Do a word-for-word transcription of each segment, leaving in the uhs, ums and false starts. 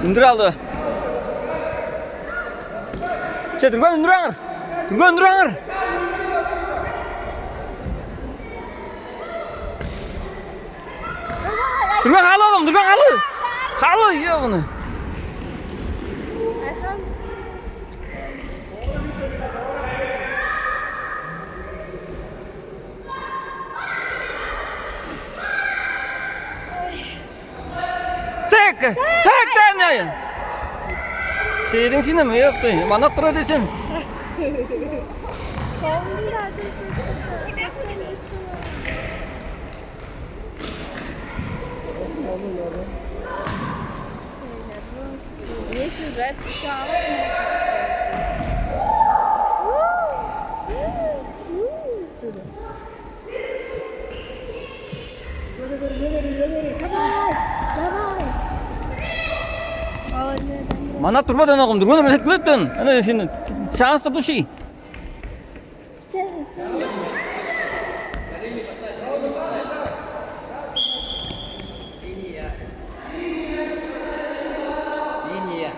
Үндүр алды. Че, дүрген үндүр аңар. Дүрген үндүр аңар. Дүрген халы, оглум, дүрген халы. Халы, ёбаны. Тек, тек, тек, не? Сээдиң синем ёкту. Манап тура десем. Холунда ажыл. Если уже все. Давай, давай. Молодец, Андрей. Мана турба дан огум, турган өрмесек кылыптын. Ана сен шанс тапты ши. Линия.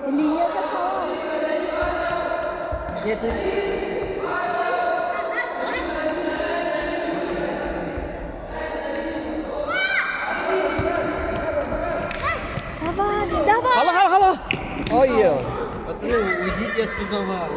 Линияга салам. Жети. Давай, давай. Хала, хала, хала. Ой, ё. Пацаны, уйдите отсюда, ва.